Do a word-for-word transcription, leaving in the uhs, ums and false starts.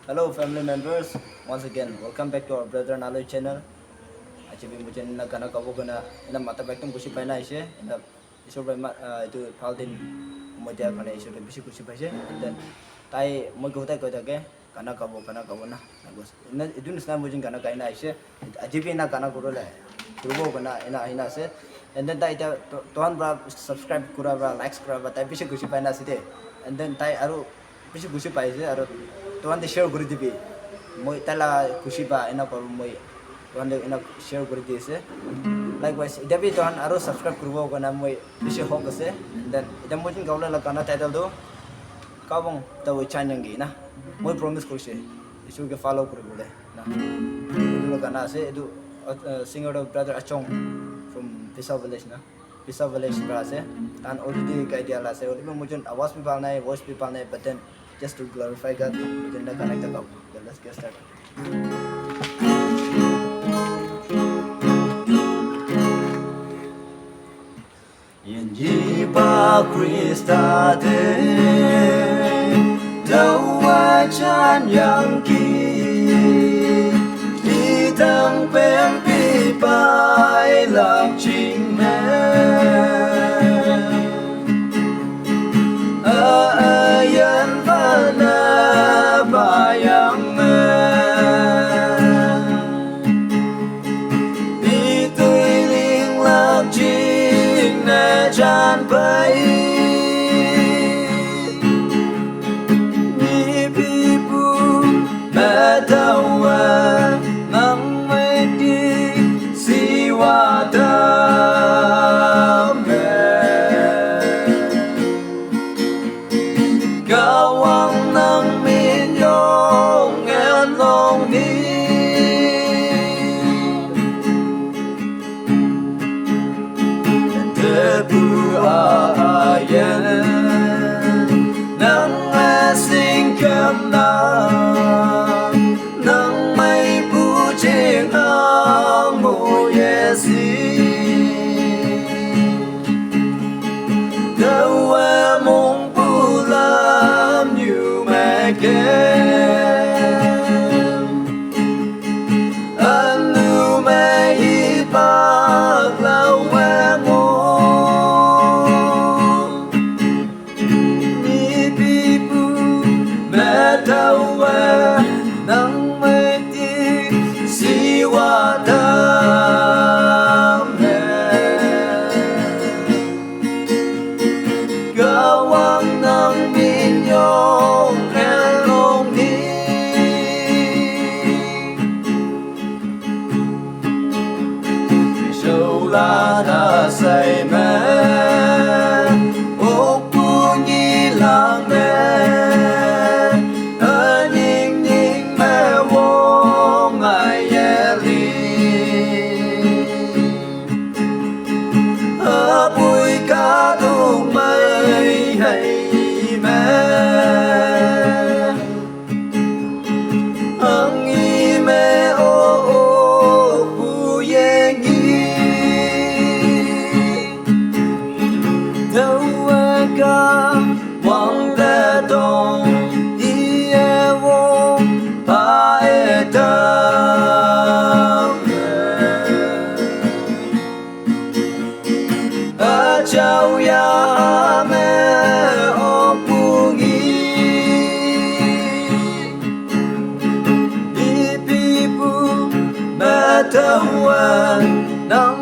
Hello family members, once again welcome back to our brother Naloi channel. Aji bhi mujhe ina gana gabo karne ina matha para ekdam khushi pai na aise. Ina isor para ima, ah, etu bhal din moi dia karne isor ke bishi khushi paise. And then tai moi ke hodai koi thake, "Gana gabo, gana gabo na." Ina etu nisna moi jin gana gai na aise. Aji bhi ina gana kuribole kuribo karne ina ahi na ase. And then tai etia to- tohan para subscribe kura para, likes kura para tai bishi khushi pai na ase de. And then tai aru bishi khushi pai ase aru tohan te share kuri dibi. Moi tai la khushi para ina kobo moi tohan te ina share kuri di ase. Likewise etia bhi tohan aru subscribe kuribo karne moi bishi hope ase. And then etia moi jin gabole la gana title tu Kabong Tawe Chanyang Gi na. Moi promise kurise isor ke follow kuribole na. Etu la gana ase, etu, uh, singer tu brother Achong from Pisa village na. Pisa village para ase. Tahan already gai dia la ase. Hoile bhi moi jin awaz bhi bhal nai, voice bhi bhal nai, but then just to glorify God, moi jin la gana ekta gabo. Okay, let's get started. Yinjiba Krista de dawa chan yang ki, idang pempi pai lak jing me. A ayan vana bayang me. Itui ling lak jing na jan pai. Ni pipu matawa nang mai di siwa dame. Kawang nang minyong en long ni. Debu ayen nang asing kam na. Nang mai pu jing ang mo yesi. Dawa mong pu lam yu me ke. Anu me hi pak lau we mo. Ni pipu matawa nang mai ti siwa dame. Kawang nang minyong en long ni. Shola da sai me, o pu ni la me, a ning ning me wong ai ye li. A pui ka dung mai hai me. Ang i me o o pu ye ngi. Dau a ka wang da dong i e wo pa e da. A chau ya me o pu ngi. Ni pipu matawa nang